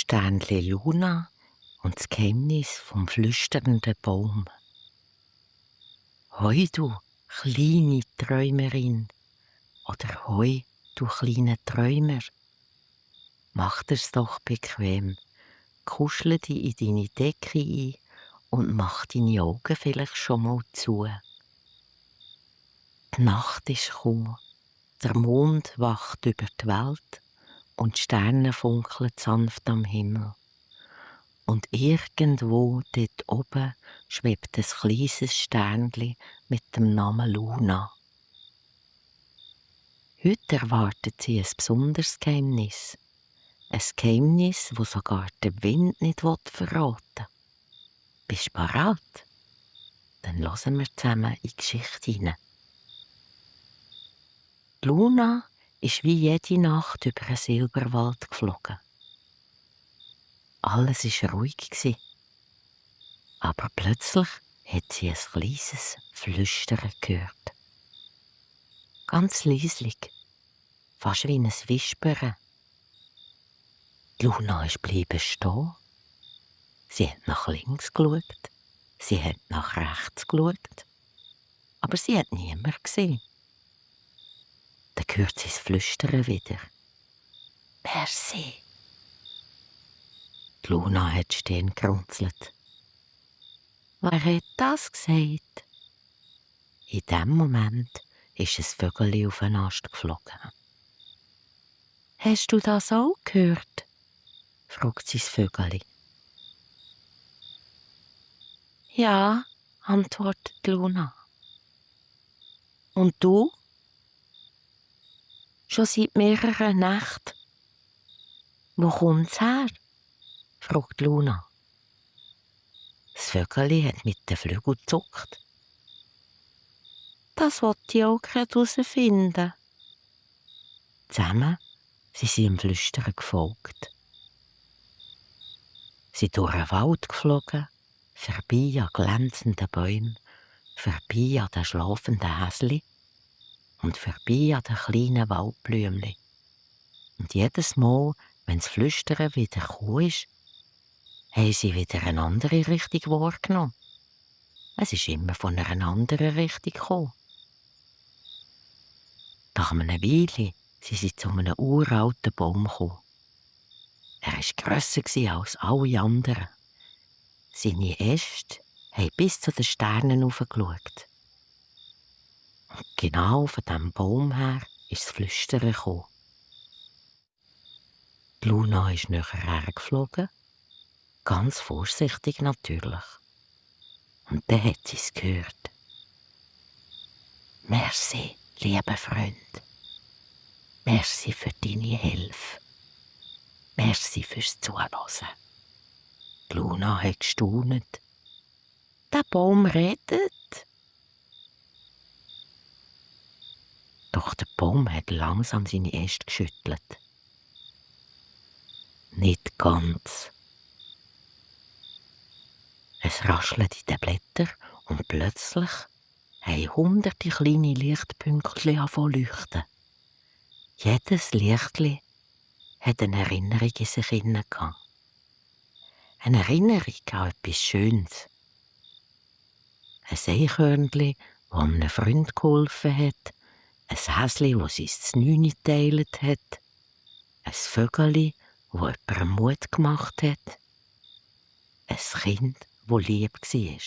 Sternli Luna und das Geheimnis vom flüsternden Baum. Hoi, du kleine Träumerin, oder hoi, du kleine Träumer. Mach dir's doch bequem, kuschle dich in deine Decke ein und mach deine Augen vielleicht schon mal zu. Die Nacht ist gekommen, der Mond wacht über die Welt und die Sterne funkeln sanft am Himmel. Und irgendwo dort oben schwebt ein kleines Sternli mit dem Namen Luna. Heute erwartet sie ein besonderes Geheimnis. Ein Geheimnis, das sogar der Wind nicht verraten will. Bist du bereit? Dann hören wir zusammen in die Geschichte hinein. Die Luna ist wie jede Nacht über einen Silberwald geflogen. Alles war ruhig. Aber plötzlich hat sie ein kleines Flüstern gehört. Ganz leislich, fast wie ein Wispern. Die Luna ist geblieben stehen. Sie hat nach links geschaut, sie hat nach rechts geschaut, aber sie hat niemanden gesehen. Dann hört sie das Flüstern wieder. Merci. Die Luna hat die Stirn gerunzelt. Wer hat das gesagt? In dem Moment ist ein Vögel auf den Ast geflogen. Hast du das auch gehört? Fragt sie das Vögel. Ja, antwortet Luna. Und du? Schon seit mehreren Nächten. Wo kommt's her? Fragt Luna. Das Vögel hat mit den Flügeln gezuckt. Das wollte ich auch gerade herausfinden. Zusammen sind sie dem Flüstern gefolgt. Sie sind durch den Wald geflogen, vorbei an glänzenden Bäumen, vorbei an den schlafenden Häsli und vorbei an den kleinen Waldblümchen. Und jedes Mal, wenn das Flüstern wieder gekommen ist, haben sie wieder eine andere Richtung wahrgenommen. Es ist immer von einer anderen Richtung gekommen. Nach einer Weile sind sie zu einem uralten Baum gekommen. Er war grösser als alle anderen. Seine Äste haben bis zu den Sternen hochgeschaut. Und genau von diesem Baum her ist das Flüstern gekommen. Die Luna ist näher hergeflogen, ganz vorsichtig natürlich. Und dann hat sie es gehört. Merci, lieber Freund. Merci für deine Hilfe. Merci fürs Zuhören. Die Luna hat gestaunt. Der Baum redet. Doch der Baum hat langsam seine Äste geschüttelt. Nicht ganz. Es raschelt in den Blättern und plötzlich haben hunderte kleine Lichtpünktchen angefangen zu leuchten. Jedes Lichtchen hat eine Erinnerung in sich inne gehabt. Eine Erinnerung an etwas Schönes. Ein Eichhörnchen, das einem Freund geholfen hat, ein Häsli, das sein Znüni geteilt hat, ein Vögeli, das jemandem Mut gemacht hat, ein Kind, das lieb war.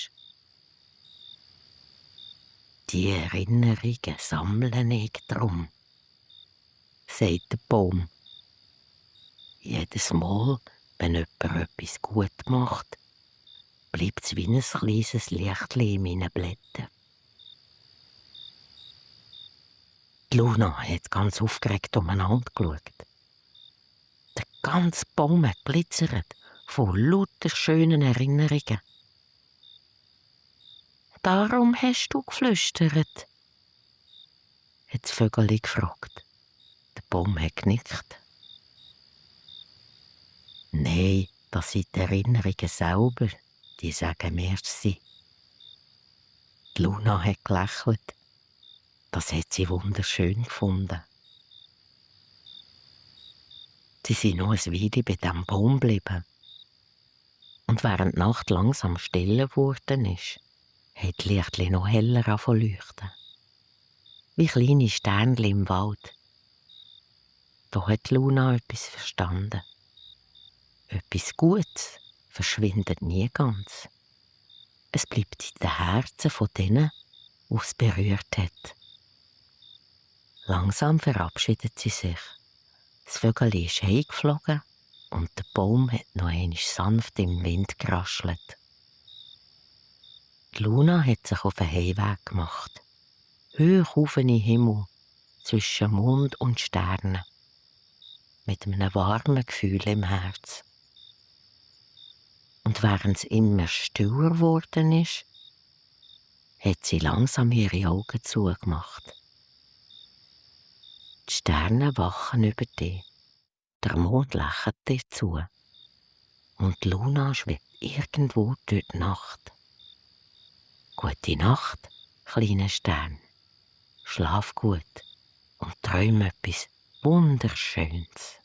Die Erinnerungen sammle ich drum, sagt der Baum. Jedes Mal, wenn jemand etwas gut macht, bleibt es wie ein kleines Lichtchen in meinen Blättern. Die Luna hat ganz aufgeregt umeinander geschaut. Der ganze Baum hat glitzert von lauter schönen Erinnerungen. Darum hast du geflüstert? Hat das Vögel gefragt. Der Baum hat genickt. Nein, das sind die Erinnerungen selber, die sagen merci. Die Luna hat gelächelt. Das hat sie wunderschön gefunden. Sie sind noch ein Weile bei diesem Baum geblieben. Und während die Nacht langsam stiller geworden ist, hat die Lichtchen noch heller angefangen zu leuchten. Wie kleine Sternchen im Wald. Da hat Luna etwas verstanden. Etwas Gutes verschwindet nie ganz. Es bleibt in den Herzen von denen, die es berührt hat. Langsam verabschiedet sie sich. Das Vögel ist heimgeflogen und der Baum hat noch einmal sanft im Wind geraschelt. Die Luna hat sich auf den Heimweg gemacht. Hoch auf in den Himmel, zwischen Mond und Sternen. Mit einem warmen Gefühl im Herz. Und während es immer stiller geworden ist, hat sie langsam ihre Augen zugemacht. Die Sterne wachen über dir, der Mond lächelt dir zu und die Luna schwebt irgendwo durch die Nacht. Gute Nacht, kleiner Stern. Schlaf gut und träum etwas Wunderschönes.